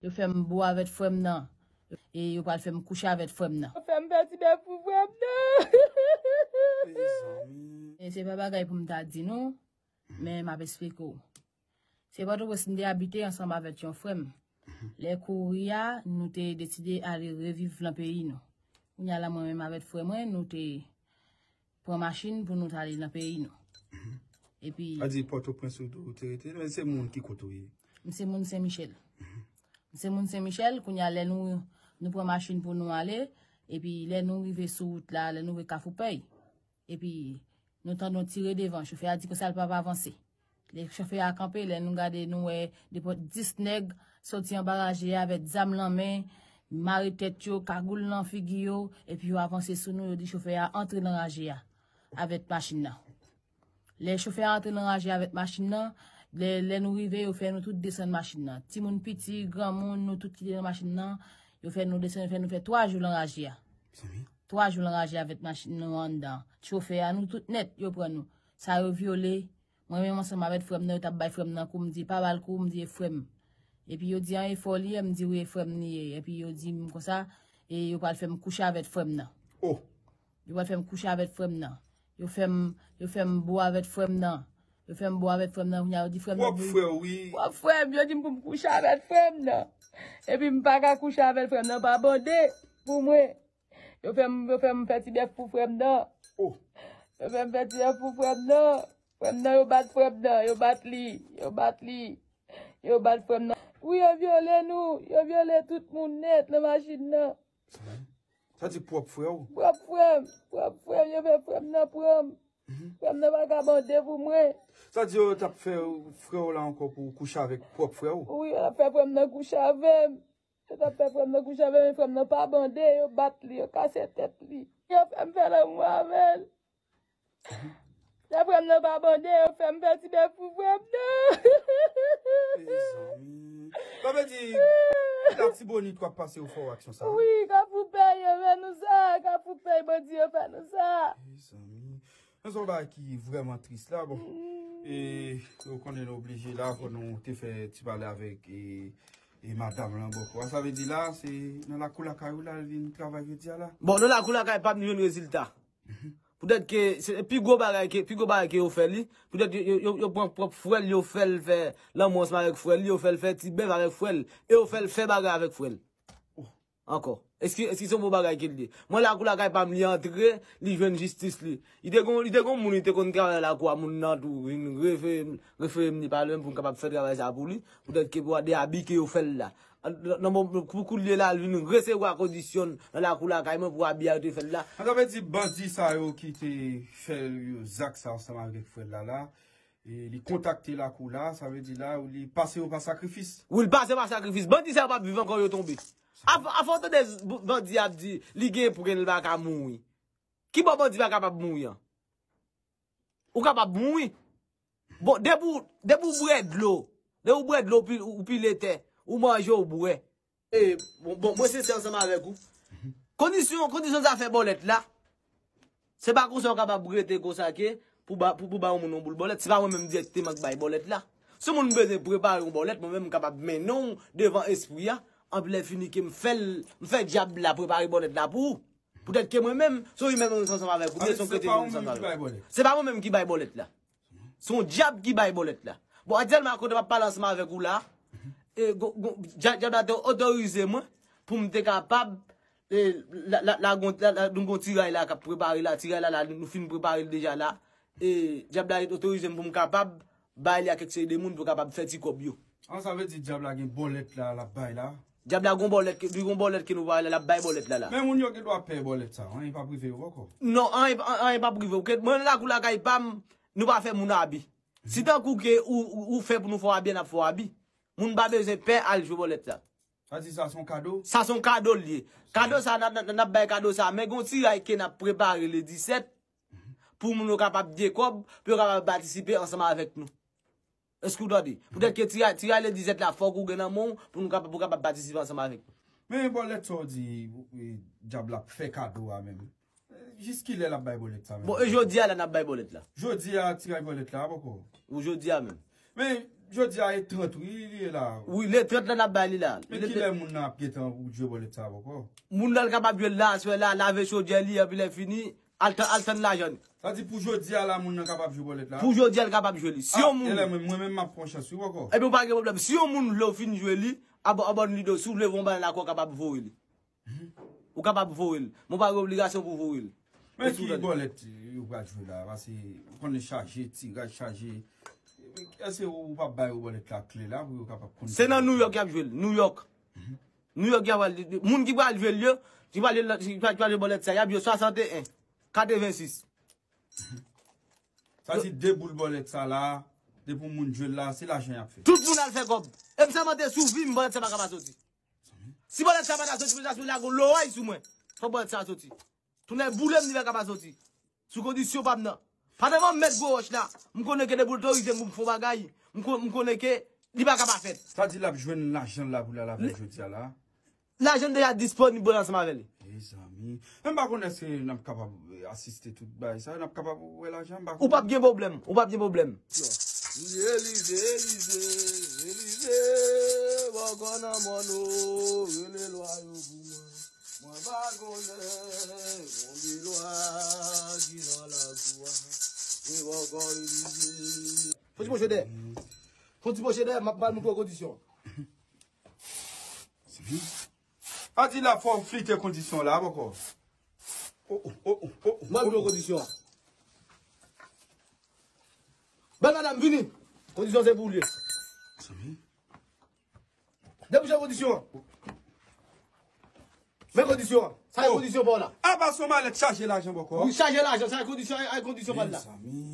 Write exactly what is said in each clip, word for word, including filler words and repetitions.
Yo fè m bo avèk frè m nan. E yo pral fè m kouche avèk frè m nan. Yo fè m pèdi bèf pou frè m nan. Mezanmi. E se pa bagay pou m ta di nou, men m ap esplike w. Se Pòtoprens m te abite ansanm avèk yon frè m. Lè kouri a, nou te deside ale reviv nan peyi nou. Kounye a la, mwen menm avèk frè mwen, nou te pran machin pou nou t ale nan peyi nou. Epi Sa di Pòtoprens ou, ou te rete, men se moun ki kote ou ye? M se moun Sen Michèl. M se moun Sen Michèl, kounye a lè nou, nou pran machin pou nou ale, epi lè nou rive sou wout la, lè nou rive Kafou Pèy, epi nou tande yon tire devan, chofè a di konsa l p ap avanse. Lè chofè a kanpe, lè nou gade, nou wè depi dis nèg soti anba raje a avèk zam nan men, mare tèt yo, kagoul nan figi yo, epi yo avanse sou nou, yo di chofè a antre nan raje a avèk machin nan. Lè chofè a antre nan raje a avèk machin nan, lè, lè nou rive, yo fè nou tout desann machin nan. Timoun piti, granmoun, nou tout ki te nan machin nan, yo fè nou desann, yo fè nou fè twa jou nan raje a. Twa jou nan raje a avèk machin nou anndan. Chofè a, nou tout nèt, yo pran nou. Sa yo vyole, mwen menm ansanm avèk frè m nan, yo t ap bay frè m nan kou, m di, "Pa ba l kou," m di, "E frè m." Epi yo di, "An, e fò li ye?" M di, "Wi, e frè m li ye." Epi yo di m konsa, e yo pral fè m kouche avèk frè m nan. Oh! Yo pral fè m kouche avèk frè m nan. Yo fè m, yo fè m bo avèk frè m nan. Yo fè m bo avèk frè m nan, kounye a yo di frè m nan Pwòp frè w, wi. Pwòp frè m, yo di m pou m kouche avèk frè m nan. Epi m pa ka kouche avèk frè m nan, pa bande pou mwen. Yo fè m, yo fè m fè ti bèf pou frè m nan. Oh. Yo fè m fè ti bèf pou frè m nan. Frè m nan, yo bat frè m nan, yo bat li, yo bat li. Yo bat frè m nan. Wi, yo vyole nou, yo vyole tout moun nèt nan machin nan. Sa di pwòp frè w? Pwòp frè m, pwòp frè m, yo fè frè m nan pran m. Frè m nan pa ka bande pou mwen. Sa di yo t ap fè frè w la ankò pou kouche avèk pwòp frè w? Wi, yo t ap fè frè m nan kouche avè m. Yo t ap fè frè m nan kouche avè m, men frè m nan pa bande, yo bat li, yo kase tèt li. Yo fè m fè lanmou avè l. Lè frè m nan pa bande, yo fè m fè ti bèf pou frè m nan. Mezanmi. Sa vle di, Latibonit w ap pase yo fè w aksyon sa a? Wi, Kafou Pèy, yo fè nou sa, Kafou Pèy, bandi yo fè nou sa. Mezanmi. Men se yon bagay ki vrèman tris la, bon. E, yo konnen nou oblije la, fò nou te fè ti pale avèk, e, e madanm lan bòkò a. Sa vle di la, se nan lakou lakay ou la, l vin travay jodi a la? Bon, nan lakou lakay pa m, li jwenn rezilta. Poutèt ke se pi gwo bagay ke, pi gwo bagay ke yo fè li, poutèt yo, yo, yo, yo pran pwòp frè l, yo fè l fè lanmou ansanm avèk frè l, yo fè l fè ti bèf avèk frè l, e yo fè l fè bagay avèk frè l. Ankò. Èske, èske se yon bon bagay ke l ye? Mwen, lakou lakay pa m, li antre, li jwenn jistis li. Li te gon, li te gon moun, li te konn travay nan lakou a, moun nan tou vin refere m, refere m li pa lwen pou m kapab fè travay sa pou li, poutèt ke pou de abi ke yo fè l la. An, nan, nan, pou koulye la, l vin resevwa kondisyon nan lakou lakay mwen pou abi a yo te fè l la. An, sa vle di bandi sa yo ki te fè yo zak sa ansanm avèk frè l la la, e li kontakte lakou la, sa vle di la, li pase yo pa sakrifis. Wi, l pase pa sakrifis. Bandi sa yo p ap viv ankò, yo tonbe. Af-, afè w tande bandi ap di, li gen pwen, l pa ka mouri. Ki bò bandi pa kapab mouri an? Ou kapab mouri. Bon, depi w, depi w bwè dlo, depi w bwè dlo, ou pi-, ou pile tè, ou manje, ou bwè. E, bon, bon, mwen sensè ansanm avèk ou. Kondisyon, kondisyon zafè bòlèt la, se pa konsa w kapab rete konsa ke pou ba, pou, pou ba yon moun yon boul bòlèt. Se pa mwen menm dirèkteman k bay bòlèt la. Si yon moun bezwen prepare yon bòlèt, mwen menm m kapab mennen w devan espri a. Anpi lè fini ke m fè l, m fè dyab la prepare bòlèt la pou ou. Poutèt ke mwen menm, se yon imè mwen ansanm avèk ou, byen se yon kretyen mwen ansanm avèk ou. Se pa mwen menm ki bay bòlèt la. Se yon dyab ki bay bòlèt la. Bon, aktyèlman, kote m ap pale ansanm avèk ou la, e, gon, gon, dya-, dyab la te otorize mwen pou m te kapab, e, la, la, la, gon, la, la, nou gon tiray la k ap prepare la, tiray la, la, nou fin prepare l deja la. E, dyab la otorize m pou m kapab bay li ak kèk seri de moun pou kapab fè ti kòb yo. An, sa vle di dyab la gen bòlèt la, l ap bay la? Dyab la gon bòlèt ke, li gon bòlèt ke nou bay la, l ap bay bòlèt la la. Men moun yo gen dwa pè bòlèt sa, anyen p ap rive yo ankò. Non, anyen, an-, anyen p ap rive w. Ke mwen lakou lakay pa m, nou pa fè moun abi. Si tankou ke ou, ou, ou fè pou nou fè w abi, n ap fè w abi. Moun pa bezwen pè al jwe bòlèt la. Sa di sa se yon kado? Sa se yon kado l ye. Kado sa, n ap, n ap, n ap bay kado sa. Men gon tiray ke n ap prepare le disèt pou moun yo kapab gen kòb, pou yo kapab patisipe ansanm avèk nou. Èske w tande? Poutèt ke tiray, tiray le disèt la, fòk ou gen nan men w pou nou kapab, pou kapab patisipe ansanm avèk nou. Men bòlèt sa w di, e, dyab la ap fè kado a menm. Jis kilè l ap bay bòlèt sa menm? Bon, e jodi a la n ap bay bòlèt la. Jodi a, tiray bòlèt la, poko? Ou jodi a menm. Men, Jodi a e trant wi, li ye la. Wi, le trant la n ap bay li la. Men kilè moun nan ap gentan pou jwe bòlèt sa ankò? Moun nan l kapab jwe l la, aswè la, lave chodyè li, epi lè fini, al tann, al tann lajan li. Sa di pou jodi a la, moun nan kapab jwe bòlèt la? Pou jodi a, l kapab jwe li. Si yon moun. Elè mwen, mwen menm m ap pran chans wi, bòkò. Epi ou pa gen pwoblèm. Si yon moun vle w fin jwe li, abò-, abòne li do. Si w vle voye yon bagay la, ou kapab voye li. Ou kapab voye l. Men w pa gen obligasyon pou voye l. Men ki bòlèt yo pral jwe la? Paske ou konnen chaje, tiraj chaje. Èske ou pa bay yo bòlèt la klè la pou yo kapab konn? Se nan New York y ap jwe l. New York. New York y ap pral, moun ki pral jwe l yo, ki pral jwe, ki pral, ki pral jwe bòlèt sa, y ap jwe swasanteyen, katrevensis. Sa di de boul bòlèt sa la, depi yon moun jwe l la, se lajan y ap fè. Tout moun al fè kòb. E m sèmante sou vi m, bòlèt sa pa ka pa soti. Si bòlèt sa pa ta soti, pou sa sou lago loway sou mwen. Fòk bòlèt sa soti. Tounen boule m, li pa ka pa soti. Sou kondisyon pa m nan. Pandan m ap mèt gwo wòch la, m konnen ke depi w otorize m pou m fè yon bagay, m kon-, m konnen ke li pa ka pa fèt. Sa di l ap jwenn lajan l la pou l al avè l jodi a la. Lajan deja disponib pou l ansanm avè li. Mezanmi. Men m pa konn èske n ap kapab, eh, asiste tout bagay sa, n ap kapab wè lajan, m pa konn. Ou p ap gen pwoblèm, ou p ap gen pwoblèm. Wi, Elize, Elize, Elize, bòkò nan mòn o, rele lwa yo pou mwen. Mwen pa konnen konbyen lwa ki nan lakou a. Wi, bòkò Elize. Fon ti poche dèyè. Fon ti poche dèyè, m ap pral montre w kondisyon. Se vre. A di la fò w flite kondisyon la, bòkò. Oh, oh, oh, oh, oh, oh. Mwen montre w kondisyon an. Bèl madanm, vini. Kondisyon se pou w li ye. Se vre. Debouche kondisyon an. Men kondisyon an. Sa e kondisyon pa w la. A pa se yon malèt chaje lajan bòkò. Wi, chaje lajan, sa e kondisyon, a e kondisyon pa l la. Mezanmi.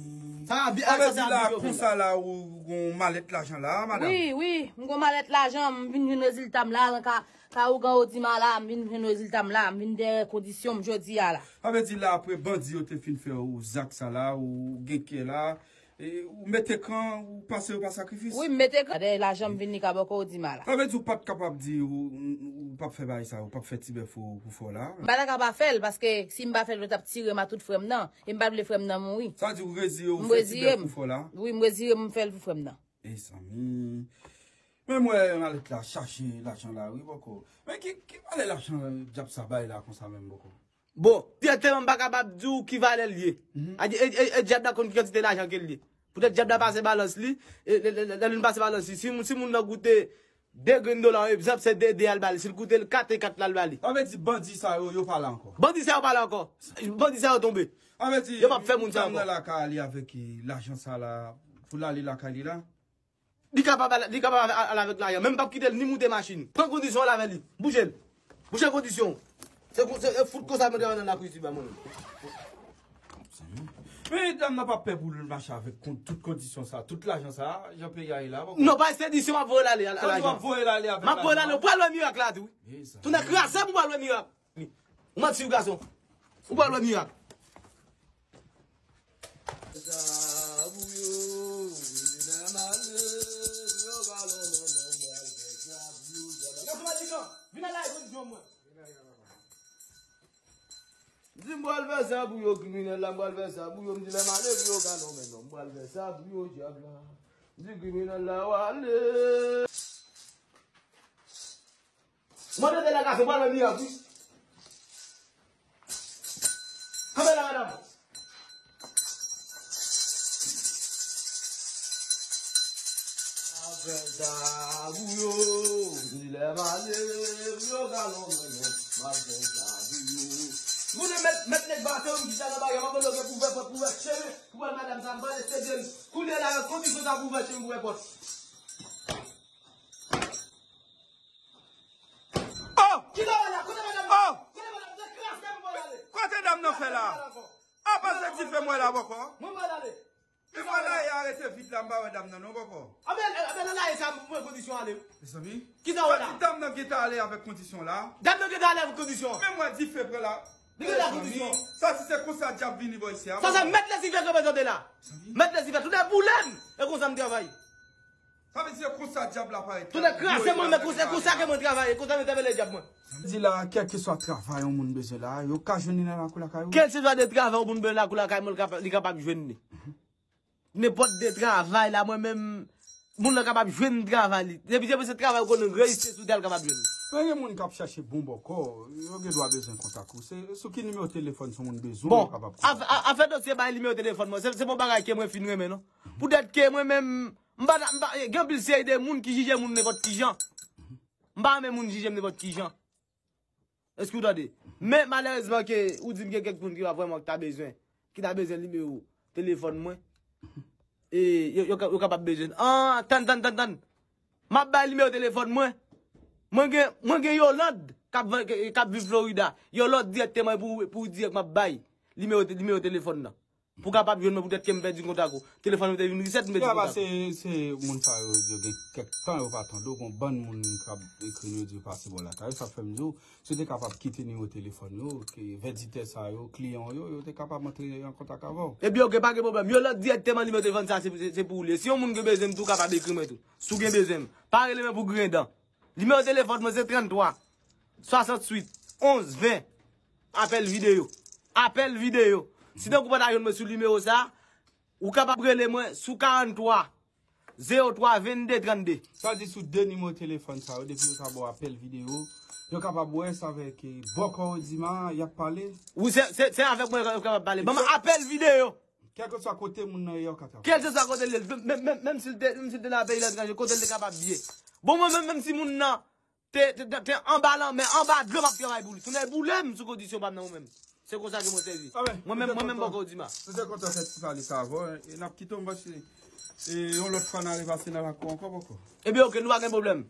Sa a bi-, sa vle di la, konsa la, ou gon malèt lajan la, madanm? Wi, wi, m gon malèt lajan, m vin jwenn rezilta m la, nan ka, ka ougan Odima la, m vin jwenn rezilta m la, m vin dèyè kondisyon m jodi a la. Sa vle di la, apre bandi yo te fin fè ou zak sa la, ou gen kè la, e, ou mete kan, ou pase yo pa sakrifis? Wi, m mete kan. Dèyè lajan m vin li ka bòkò Odima la. Sa vle di ou pa t kapab di ou, ou, ou p ap fè bagay sa, ou p ap fè ti bèf ou pou fò la? M pa ta ka pa fè l, paske si m pa fè l, yo t ap tire m a tout frè m nan. E m pa t vle frè m nan mouri. Sa di ou reziye ou fè ti bèf pou fò la? Wi, m reziye m fè l pou frè m nan. Mezanmi. Men m wè malèt la chaje lajan la, wi, bòkò. Men ki, ki valè lajan dyab sa bay la konsa menm, bòkò? Bon, dirèkteman, m pa kapab di w ki valè l ye. A di, e, e, e dyab la konn ki kantite lajan ke l ye. Poutèt dyab la pase balans li, e, lè, lè, lè, lè l pase balans li, si, si moun nan koute de grenn dola, yon egzanp, se de, de a l ba li. Si l koute l kat, e kat la l ba li. Sa vle di bandi sa yo, yo pa la ankò? Bandi sa yo pa la ankò. Bandi sa yo tonbe. Sa vle di yo p ap fè moun sa ankò. Dam nan lakay li avèk, eh, lajan sa la, pou l ale lakay li la? Li kapab al, li kapab al, al avèk lajan. Men m p ap kite l ni moute machin. Pran kondisyon w al avè li. Bouje l. Bouje kondisyon w. Se kon-, se, se fout konsa mwen te nan lakwiz li ba mwen menm. Men dam nan p ap pè pou l mache avèk kon-, tout kondisyon sa, tout lajan sa, jan peyi a ye la, poko. Non, pa se edisyon m ap voye l ale, al, al lajan. M ap voye l ale avèk lajan. M ap voye l ale, ou pral wè mirak la tou. Tounen kraze m, ou pral wè mirak. Ou manti wi gason. Ou pral wè mirak. Di m pral fè sa pou yo, kriminèl la, m pral fè sa pou yo, m di lè m ale pou yo ka nonmen non, m pral fè sa pou yo, dyab la. M di kriminèl la, w ale. Mwen tande la gason pral wè mirak wi. Kanpe la, madanm. Apre sa pou yo, di lè m ale, pou yo ka lonmen non, m ap fè sa pou yo. Moun mèt, mèt nèg baton m ki sa nan bagay, m ap mande pou vè pòt, pou vè chemen, pou wè madanm sa, m pral ese de l. Kounye la, kondisyon sa pou vè chemen, pou vè pòt. Oh! Ki sa w wè la? Kote madanm nan? Oh! Kote madanm nan? Dekrase m pou al ale. Kote dam nan fè la? Apa se dife m wè la bòkò? Mwen pral ale. Li pral ale, arete vit la, m pa wè dam nan non bòkò. Anben, anben, anben, anben, sa mwen kondisyon ale. Mezanmi. Ki sa w wè la? Sa di dam nan gentan ale avèk kondisyon la. Dam nan gentan ale avèk kondisyon. Men m wè dife pran la. Li gentan kondisyon. Sa di se konsa dyab vini bò isi a. Sa se mèt Lesife kanpe tande la. Mèt Lesife, tounen boule m. E konsa m travay. Sa vle di se konsa dyab la parèt. Tounen kraze mwen, men konsa, konsa ke mwen travay, konsa m entèpele dyab mwen. Sa vle di la, kèlkeswa travay yon moun bezwen la, yo ka jwenn li nan lakou lakay ou? Kèlkeswa de travay yon moun bezwen lakou lakay mwen, li kapab, li kapab jwenn li. Nenpòt de travay la, mwen menm, moun nan kapab jwenn travay li. Depi se se travay ou konnen reyisi sou tè, l kapab jwenn. Men gen moun k ap chache bon bòkò, yo gen dwa bezwen kontak ou. Se sou ki nimewo telefòn si yon moun bezwen ou, bon, yo kapab kontak ou? Afè dosye bay nimewo telefòn mwen, se se pa yon bagay ke mwen fin renmen non. Poutèt ke mwen menm, m pa, m pa, gen anpil seri de moun ki jije moun nenpòt ki jan. M pa renmen moun jije m nenpòt ki jan. Èske w tande? Men malerezman ke ou di m gen kèk moun ki pa vrèman ki ta bezwen, ki ta bezwen nimewo telefòn mwen. E yo, yo, yo kapab bezwen. An, tann, tann, tann, tann. M ap bay nimewo telefòn mwen. Mwen gen, mwen gen Yolande k ap, k ap viv Florida. Yolande dirèkteman pou, pou dirèk m ap bay nimewo, nimewo telefòn nan. Pou kapab jwenn mwen poutèt ke m pèdi kontak ou. Telefòn mwen te vin reset, m pèdi kontak ou. Se, se moun sa yo, yo gen kèk tan yo pa tande w, gon bann moun k ap ekri m, yo di yo pase bò lakay ou, sa k fè m di w, si w te kapab kite nimewo telefòn yo, ke vèditè sa yo, kliyan w yo, yo te kapab antre an kontak avè w. Ebyen, oke, pa gen pwoblèm. Yolande dirèkteman nimewo telefòn sa, se, se, se pou ou l ye. Si yon moun gen bezwen m tou, kapab ekri mwen tou. Si w gen bezwen m. Pa rele mwen pou griyen dan. Nimewo telefòn mwen se tranntwa, swasanntuit, onz, ven. Apèl videyo. Apèl videyo. Si tankou w pa ta jwenn mwen sou nimewo sa, ou kapab rele mwen sou karanntwa, zewo twa, vennde, trannde. Sa di sou de nimewo telefòn sa yo, depi yo ta ba w apèl videyo, yo kapab wè se avèk bòkò Odima y ap pale. Wi, se, se, se avèk mwen yo kapab pale. Ban m apèl videyo. Kèlkeswa kote moun nan ye, yo ka travay. Kèlkeswa kote l ye, menm, menm, menm si l te, menm si l te nan peyi letranje, kote l te kapab ye. Bon, mwen menm, menm si moun nan te, te, te, te anba lanmè, anba dlo, m ap travay pou li. Soulèy boule m sou kondisyon pa m nan mwen menm. Se konsa ke mwen sèvi. Mwen menm, mwen menm bòkò Odima. Mwen te kontan fè ti pale sa avè w, e n ap kite w, m panse, e yon lòt fwa n a repase nan lakou ankò, bòkò. Ebyen, oke, nou pa gen pwoblèm.